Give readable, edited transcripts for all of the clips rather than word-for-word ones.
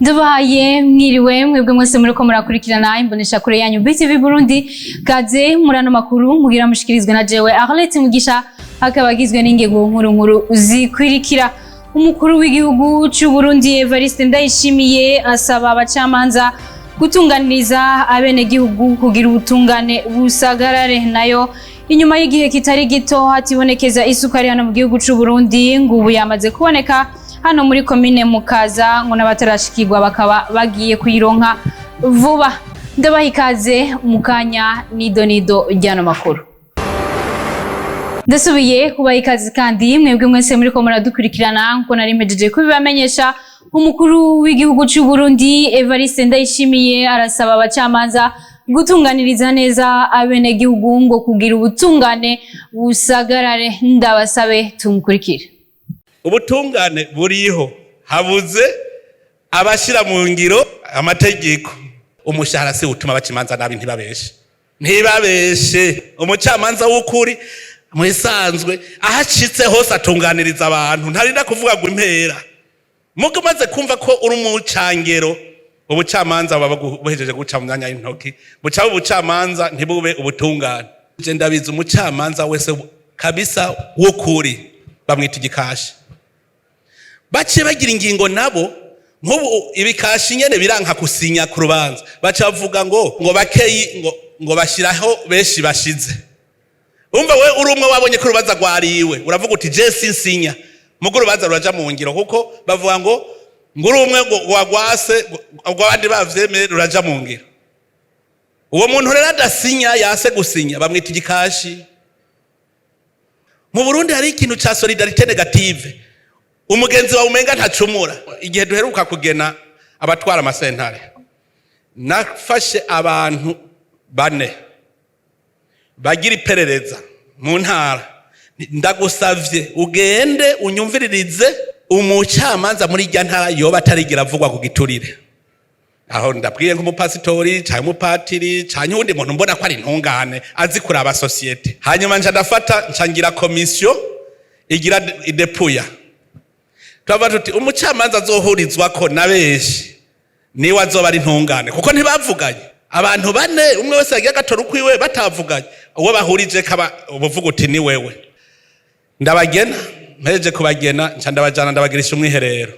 Ndabahaye mwiriwe mwebwe mwese muriko murakurikirana imbonesha kure yanyu BTV Burundi. Kaze muri ano makuru mugira mushikirizwe na jewe Arlette Mugisha, akaba agizwe n'ingingo nkuru nkuru zikwirikira. Umukuru w'igihugu c'u Burundi Evariste Ndayishimiye asaba abacamanza gutunganiriza abenegihugu kugira ubutungane busagarare. Nayo inyuma y'igihe kitari gito hatibonekeza isukari hano mu gihugu c'u Burundi, ngo ubu yamaze kuboneka hano muri komine Mukaza, ngo n'abatarashikirwa bakaba bagiye kuyironka vuba. Ndabaha ikaze mu kanya nido nido ry'ano makuru. Ndasubiye kubaha ikaze kandi mwebwe mwese muriko muradukurikirana. Nkuko nari mpejeje kubibamenyesha, umukuru w'igihugu c'u Burundi Evariste Ndayishimiye arasaba abacamanza gutunganiriza neza abenegihugu ngo kugira ubutungane busagarare. Ndabasabe tumukurikire. Ubutungane buriho, habuze abashyira mu ngiro amategeko. Umushahara si utuma baca imanza nabi. Ntibabeshe, ntibabeshe. Umucamanza w'ukuri mu isanzwe aho acitse hose atunganiriza abantu, ntarinda kuvuga ngo impera. Mugo umaze kumva ko uri umucangero, ubucamanza buba buhejeje guca mu myanya y'intoki, buca ubucamanza, ntibube ubutungane. Je ndabizi, umucamanza wese kabisa w'ukuri bamwita igikashi. Baciye bagira ingingo nabo, nk'ubu ibikashi nyene biranka gusinya ku rubanza, baca bavuga ngo bakeyi ngo bashyiraho benshi bashize. Umva, we uri umwe wabonye ko urubanza rwariwe, uravuga uti: "Je sinsinya." Mugo urubanza ruraja mu ngiro, kuko bavuga ngo uri umwe ngo wagwase, ngo abandi bavyemeye, ruraja mu ngiro. Uwo muntu rero adasinya, yase gusinya, bamwita igikashi. Mu Burundi hari ikintu ca solidarité négative, umugenzi wawe umenga ntacumura. Igihe duheruka kugena abatwara amasentare, nafashe abantu bane bagira iperereza mu ntara: "Ndagusavye ugende unyumviririze umucamanza muri irya ntara yoba atarigira avugwa ku giturire." Aho ndabwiye nk'umupasitori canke umupatiri canke uwundi muntu mbona ko ari intungane, azi kuraba société. Hanyuma nca ndafata, nca ngira komisiyo igira idepuya, turavuga tuti: "Umucamanza azohurizwako na benshi niwe azoba ari intungane." Kuko ntibavuganye, abantu bane, umwe wese yagiye agatora ukwiwe batavuganye, uwo bahurije kaba ubuvuga uti: "Ni wewe." Ndabagena, mpejeje kubagena nca ndabajana, ndabagirisha umwiherero,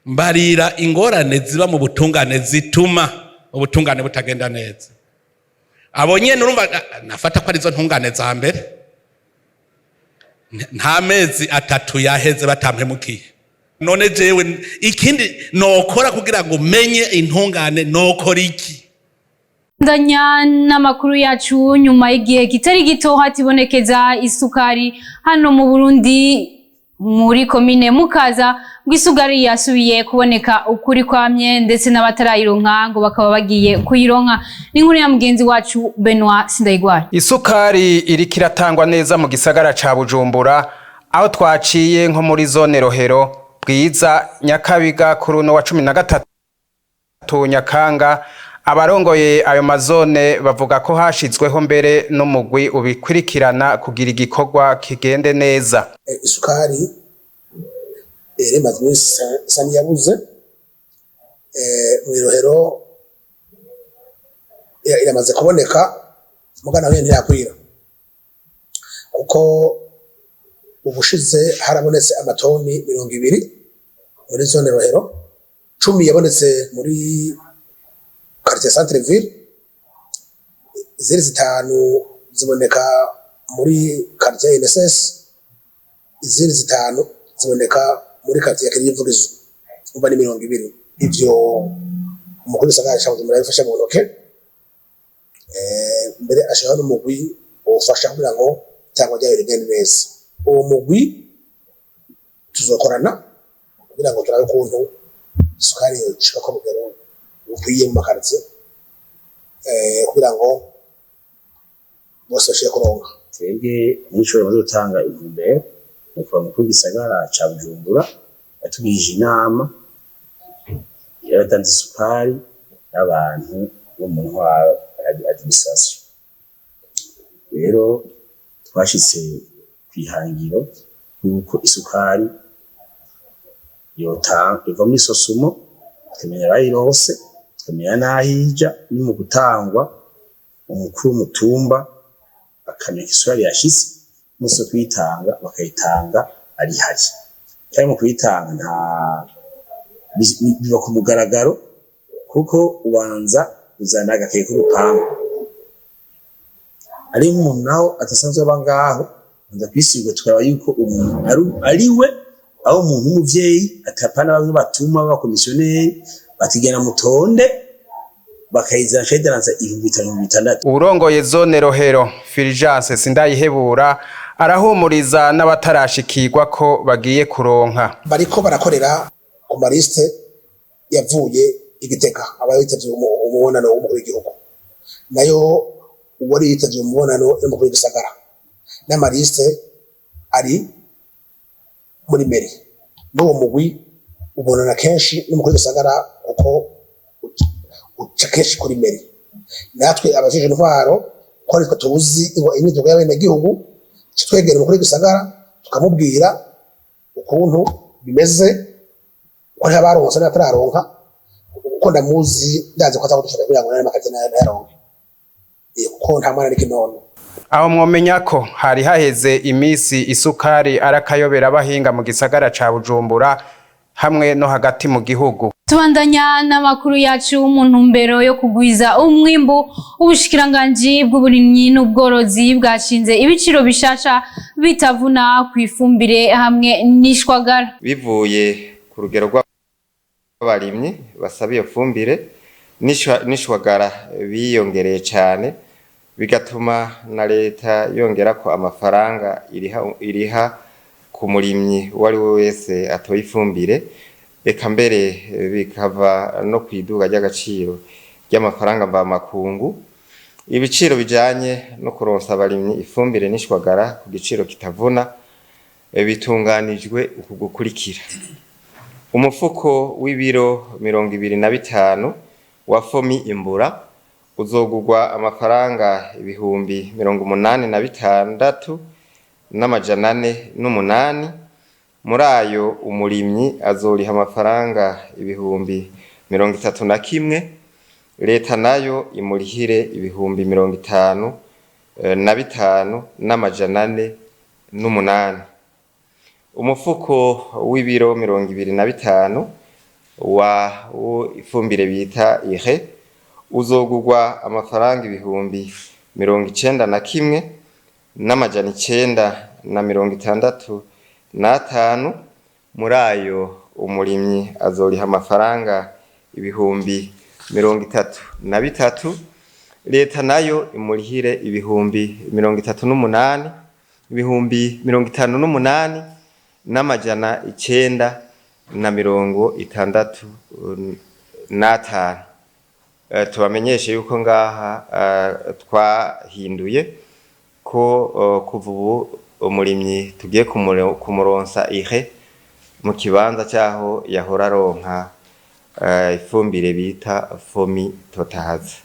mbarira ingorane ziba mu butungane zituma ubutungane butagenda neza. Abo nyene urumva nafata ko arizo ntungane za mbere. Nta mezi 3 yaheze batampemukiye. None jewe ikindi nokora kugira ngo menye intungane, nokora iki? Ndanya n'amakuru yacu. Nyuma y'igihe kitari gito hatibonekeza isukari hano mu Burundi, muri komine Mukaza ngo isukari yasubiye kuboneka ukuri kwamye, ndetse n'abatarayironka ngo bakaba bagiye kuyironka. N'inkuru ya mugenzi wacu Benoit Sindayigwara. Isukari iriko iratangwa neza mu gisagara ca Bujumbura, aho twaciye nko muri zone Rohero, Bwiza, Nyakabiga kuri uno wa 13 Nyakanga. Abarongoye ayo mazone bavuga ko hashizweho mbere n'umugwi ubikurikirana kugira igikorwa kigende neza. Isukari rero imaze iminsi isa n'iyabuze mw'irohero, iramaze kuboneka, muga naho nyene ntirakwira, kuko ubushize harabonetse amatoni 20 muri zone Rohero, 10 yabonetse muri quartier centre ville, izindi 5 ziboneka muri quartier NSS, izindi 5 ziboneka muri quartier ya Kirivugizo. Umva, ni 20. Ivyo umukuru w'isagara ca Bujumbura yabifashe mu ntoke, mbere ashiraho n'umugwi wofasha kugira ngo itangwa ryayo rigende neza. Uwo mugwi tuzokorana kugira ngo turabe ukuntu isukari yoshika ku rugero rukwiye mu makaritiye, kugira ngo bose bashobore kuronka. Twebwe nico bamaze gutanga intumbero, nyakubahwa mukuru w'igisagara ca Bujumbura yatugirije inama y'abadandaza isukari n'abantu bo mu ntwaro, administration. Rero twashitse kw'ihangiro yuko isukari yota iva muri SOSUMO. Tukamenya abayirose, tukamenya n'aho ija. Ni mu gutangwa, umukuru w'umutumba akamenya ko isukari yashitse, umunsi wo kuyitanga bakayitanga ari hari. Kandi mu kuyitanga nta biba ku mugaragaro, kuko ubanza uzana agakaye k'urupangu. Ari nk'umuntu naho adasanzwe aba ngaho, nza kwisigwa, tukaba yuko umuntu ari we, aho umuntu w'umuvyeyi atapana. Bamwe batuma b'abakomisiyoneri batigena mutonde, bakayizana fedaransa 5000, 6000. Uwurongoye zone Rohero, Fulgence Sindayihebura, arahumuriza n'abatarashikirwa ko bagiye kuronka. Bariko barakorera ku maliste yavuye igitega, aba yitavye umubonano w'umukuru w'igihugu, nayo uwari yitavye umubonano w'umukuru w'igisagara, n'amaliste ari muri mairie. N'uwo mugwi ubonana kenshi n'umukuru w'igisagara, kuko uca kenshi kuri mairie. Natwe abajejwe intwaro, ko aritwe tuzi imyidogo y'abenegihugu, twegera umukuru w'igisagara tukamubwira ukuntu bimeze, ko hariho abaronse n'abatararonka. Kuko ndamuzi, ndazi ko aza kudufasha kugira ngo n'ayo nayaronke, kuko nta mwana n'ikinono. Aho mwomenya ko hari haheze imisi isukari arakayobera abahinga mu gisagara ca Bujumbura hamwe no hagati mu gihugu. Tubandanya n'amakuru yacu. Mu ntumbero yo kugwiza umwimbu, ubushikiranganji bw'uburimyi n'ubworozi bwashinze ibiciro bishasha bitavuna ku ifumbire hamwe n'ishwagara. Bivuye ku rugero rw'abarimyi basaba iyo fumbire n'ishwagara biyongereye cyane, bigatuma na leta yongera ko amafaranga iriha ku murimyi uwo ari we wese atoye ifumbire, eka mbere bikava no ku iduga ry'agaciro ry'amafaranga mvamakungu. Ibiciro bijanye no kuronsa abarimyi ifumbire n'ishwagara ku giciro kitavuna bitunganijwe uku gukurikira: umufuko w'ibiro 25 wa Fomi Imbura uzogurwa amafaranga 86,408. Muri ayo, umurimyi azoriha amafaranga 31,000, leta nayo imurihire 55,408. Umufuko w'ibiro 25 wa ifumbire bita ihe uzogurwa amafaranga 91,965. Muri ayo, umurimyi azoriha amafaranga 33,000, leta nayo imurihire 38, 58,965. Tubamenyeshe yuko ngaha twahinduye ko kuva ubu umurimyi tugiye kumuronsa ihe mu kibanza cyaho yahora aronka ifumbire bita Fomi Totahaza.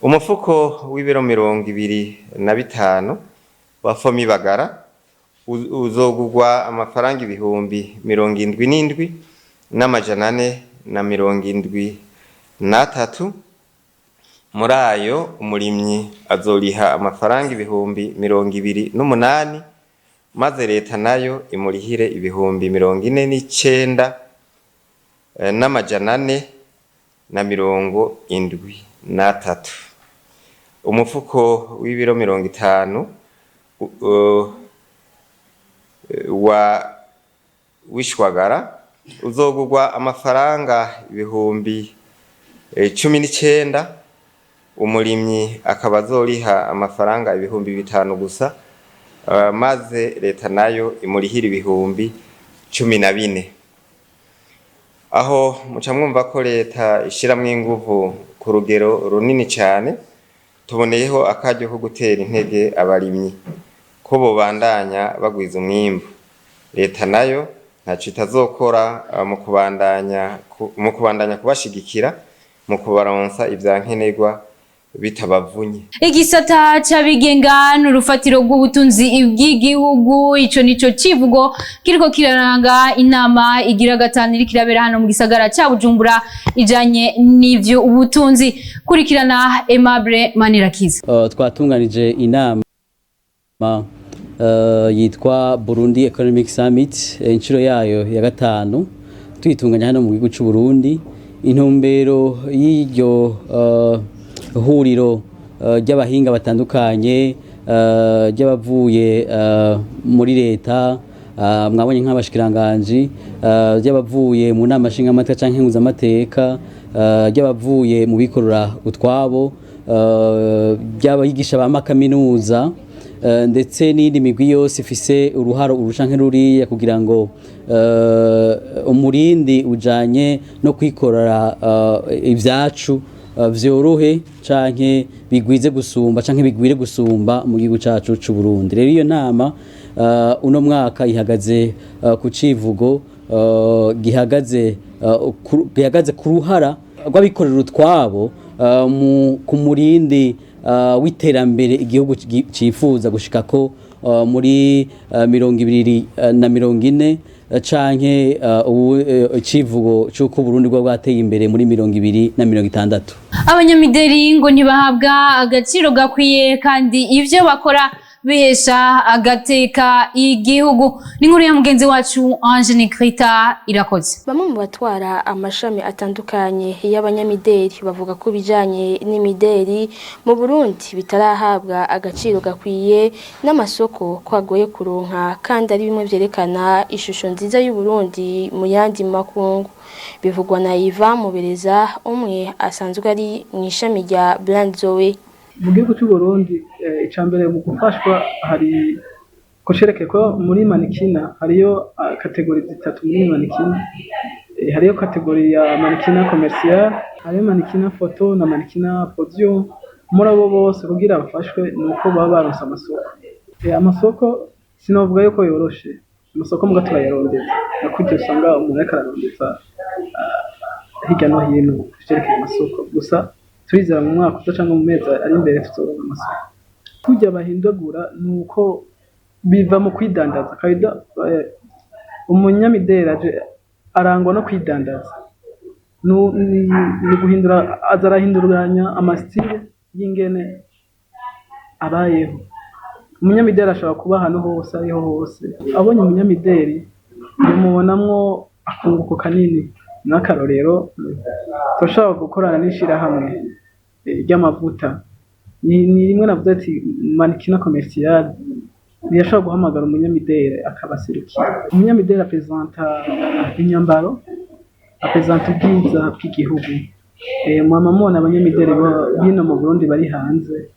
Umufuko w'ibiro 25 wa Fomi Bagara uzogurwa amafaranga 77,473. Muri ayo, umurimyi azoriha amafaranga 28,000, maze leta nayo imurihire 49,473. Umufuko w'ibiro 50 wa wishwagara uzogurwa amafaranga 19,000, umurimyi akaba azoriha amafaranga 5000 gusa, maze leta nayo imurihira 14,000. Aho muca mwumva ko leta ishiramwo inguvu ku rugero runini cane. Tuboneyeho akaryo ko gutera intege abarimyi ko bobandanya bagwiza umwimbu. Leta nayo ntaco itazokora mu kubandanya kubashigikira mu kubaronsa ivya nkenerwa. Bitabavunye. Igisata c'abigenga n'urufatiro rw'ubutunzi bw'igihugu, ico nico civugo kiriko kiraranga inama igira gatanu iriko irabera hano mu gisagara ca Bujumbura ijanye n'ivyo ubutunzi. Kurikirana Aimable Manirakiza. Twatunganije inama yitwa Burundi Economic Summit, inshuro yayo ya gatanu tuyitunganya hano mu gihugu c'u Burundi. Intumbero y'iryo huriro ry'abahinga batandukanye, ry'abavuye muri leta, mwabonye nk'abashikiranganji, ry'abavuye mu nama nshingamateka canke nkenguzamateka, ry'abavuye mu bikorera utwabo, ry'abigisha ba makaminuza, ndetse n'iyindi migwi yose ifise uruharo uru canke ruriya kugira ngo umurindi ujanye no kwikorera ivyacu vyorohe canke bigwize gusumba canke bigwire gusumba mu gihugu cacu c'u Burundi. Rero iyo nama uno mwaka ihagaze ku civugo gihagaze ku ruhara rw'abikorera utwabo ku murindi w'iterambere igihugu cifuza gushikako muri 2040, canke ubu icivugo c'uko Burundi bwa bwateye imbere muri 2060. Abanyamideri ngo ntibahabwa agaciro gakwiye kandi ivyo bakora bihesha agateka igihugu. Ni inkuru ya mugenzi wacu Ange Nikrita Irakoze. Bamwe mu batwara amashami atandukanye y'abanyamideri bavuga ko ibijanye n'imideri mu Burundi bitarahabwa agaciro gakwiye, n'amasoko ko agoye kuronka, kandi ari bimwe vyerekana ishusho nziza y'u Burundi mu yandi makungu. Bivugwa na Ivan Mubereza, umwe asanzwe ari mu ishami rya Brand Zoe. Mu gihugu cy'u Burundi, icambere mu gufashwa hari ko ko muri mannequinat hariyo catégories zitatu. Muri mannequinat hariyo catégorie ya mannequinat commercial, hariyo mannequinat photo na mannequinat podium. Muri abo bose, kugira bafashwe ni uko baba baronse amasoko. Amasoko sinovuga yuko yoroshe, amasoko muga turayarondeza, nakurya usanga umuntu ariko ararondeza hirya no hino ivyerekeye amasoko. Gusa turizera mu mwaka uza cyangwa mu mezi ari imbere tuzoronka amasoko. Kurya bahindagura ni uko biva mu kwidandaza. Kawaida umunyamideli aje arangwa no kwidandaza. Ni guhindura, aza arahinduranya ama styles y'ingene abayeho. Umunyamideli ashobora kuba ahantu hose, ariho hose. Abonye umunyamideli bimubonamwo akunguko kanini. N'akarorero, turashobora gukorana n'ishirahamwe ry'amavuta. Ni rimwe navuze ati mannequinat commercial ntiyashobora guhamagara umunyamideli akabaserukira. Umunyamideli apresenta imyambaro, apresenta ubwiza bw'igihugu. Mwama mubona abanyamideli bino mu Burundi bari hanze,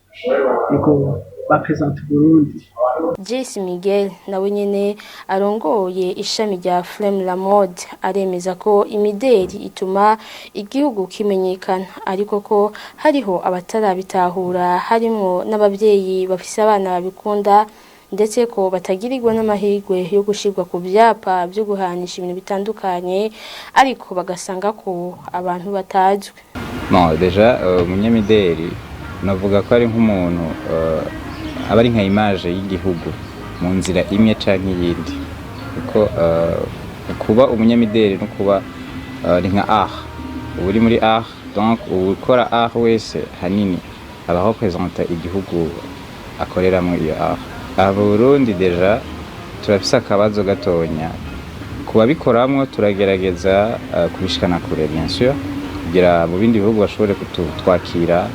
ego, bapresenta Uburundi. Jesse Miguel nawe nyene arongoye ishami rya Flame la Mode aremeza ko imideri ituma igihugu kimenyekana, ariko ko hariho abatarabitahura, harimwo n'abavyeyi bafise abana babikunda, ndetse ko batagirirwa n'amahirwe yo gushirwa ku vyapa vyo guhanisha ibintu bitandukanye, ariko bagasanga ko abantu batazwi. Bon, déjà umunyamideli navuga ko ari nk'umuntu aba ari nka image y'igihugu mu nzira imwe canke iyindi, kuko kuba umunyamideli no kuba ni nka art, uba uri muri art, donc ukora art wese hanini aba représenta igihugu akoreramwo iyo art. Aha mu Burundi déjà turafise akabazo gatonya ku babikoramwo. Turagerageza kubishikana kure, bien sûr, kugira mu bindi bihugu bashobore kutwakira,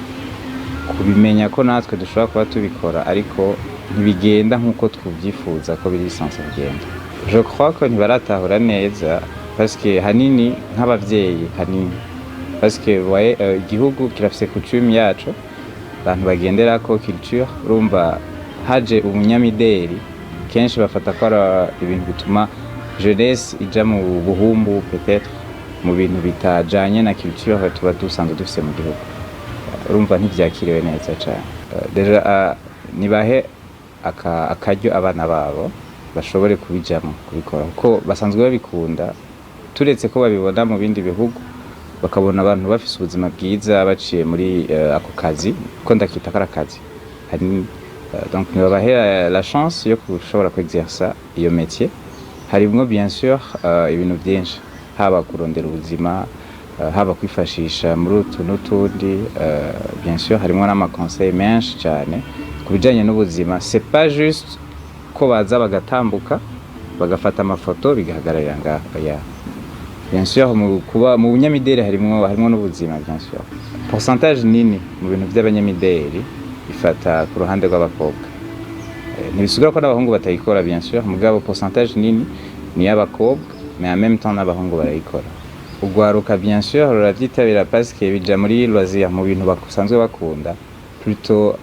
kubimenya ko natwe dushobora kuba tubikora, ariko ntibigenda nk'uko twubyifuza ko biri censé kugenda. Je crois ko ntibaratahura neza, parce que hanini nk'abavyeyi, hanini parce que voyez, igihugu kirafise coutume yaco abantu bagenderako, culture. Urumva haje umunyamideli, kenshi bafata ko ari ibintu bituma jeunesse ija mu buhumbu, peut-être mu bintu bitajanye na culture tuba dusanzwe dufise mu gihugu. Urumva ntivyakiriwe neza cane. Déjà nibahe akaryo abana babo bashobore kubijamo, kubikora, kuko basanzwe babikunda, turetse ko babibona mu bindi bihugu. Bakabona abantu bafise ubuzima bwiza baciye muri ako kazi, ko ndakita ko ari akazi. Hari donc ntibabahe la chance yo gushobora kuexercer iyo métier. Harimwo bien sûr ibintu byinshi, haba kurondera ubuzima, haba kwifashisha muri utu n'utundi. Bien sûr harimwo n'ama conseil menshi cyane ku bijanye n'ubuzima. C'est pas juste ko baza bagatambuka, bagafata amafoto, bigahagararira ngaho ya. Bien sûr, mu kuba mu bunyamideli harimwo n'ubuzima. Bien sûr, pourcentage nini mu bintu by'abanyamideli ifata ku ruhande rw'abakobwa. Ntibisigura ko n'abahungu batayikora, bien sûr, mugabo pourcentage nini ni y'abakobwa, mais en même temps n'abahungu barayikora. Ugwaruka bien sûr ruravyitabira parce que bija muri loisir, mu bintu basanzwe bakunda. Plutôt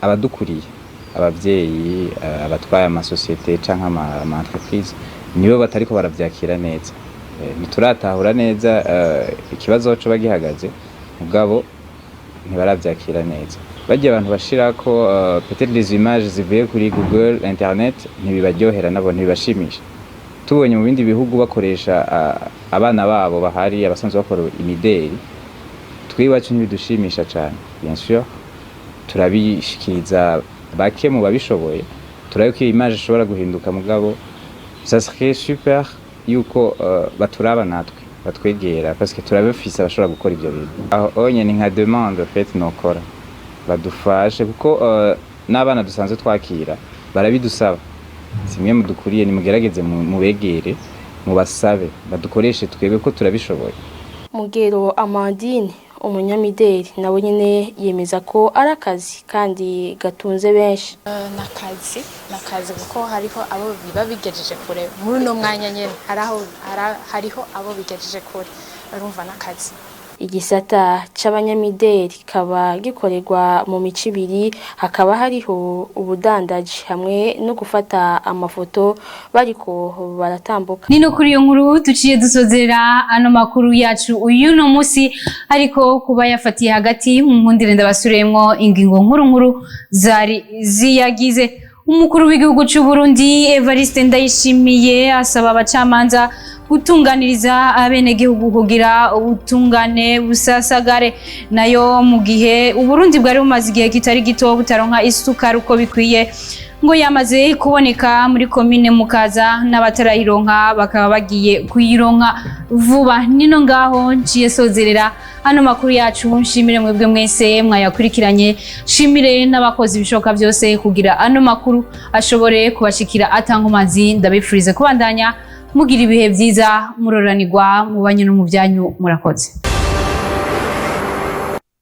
abadukuriye, abavyeyi, abatwaye amasosiyete canke ama entreprise, nibo batariko baravyakira neza. Ntituratahura neza ikibazo co bagihagaze, mugabo ntibaravyakira neza. Barya abantu bashirako peut-être des images zivuye kuri Google, internet, ntibibaryohera nabo, ntibibashimisha. Tubonye mu bindi bihugu bakoresha abana babo bahari, abasanzwe bakora imideli, twiwacu ntibidushimisha cane. Bien sûr turabishikiriza bake mu babishoboye, turabe ko iyi image ishobora guhinduka, mugabo ça serait super yuko baturaba natwe, batwegera, parce que turabafise abashobora gukora ivyo bintu. Aho onye ni nka demande en fait nokora, badufashe, kuko n'abana dusanzwe twakira barabidusaba: "Simwe mudukuriye, nimugerageze mubegere, mubasabe badukoreshe twebwe ko turabishoboye." Mugero Amandine, umunyamideli, nawe nyine yemeza ko ari akazi kandi gatunze benshi. Nakazi kuko hariho abo biba bigejeje kure muri uno mwanya nyene, hariho abo bigejeje kure, urumva nakazi. Igisata c'abanyamideli kikaba gikorerwa mu mico ibiri: hakaba hariho ubudandaji hamwe no gufata amafoto bariko baratambuka. Ni no kuri iyo nkuru duciye dusozera ano makuru yacu uyu no musi, ariko kuba yafatiye hagati mu nkundire ndabasuremwo ingingo nkuru nkuru zari ziyagize. Umukuru w'igihugu cy'u Burundi Evariste Ndayishimiye asaba abacamanza gutunganiriza abenegihugu kugira ubutungane busasagare. Nayo mu gihe Uburundi bwari bumaze igihe kitari gito butaronka isukari uko bikwiye, ngo yamaze kuboneka muri komine Mukaza, n'abatarayironka bakaba bagiye kuyironka vuba. Nino ngaho nciye sozerera hano makuru yacu. Nshimire mwebwe mwese mwayakurikiranye, nshimire n'abakozi ibishoboka byose kugira ano makuru ashobore kubashikira atankomazi. Ndabifurize kubandanya mugira ibihe byiza, muroranirwa mu banyu no mu byanyu. Murakoze.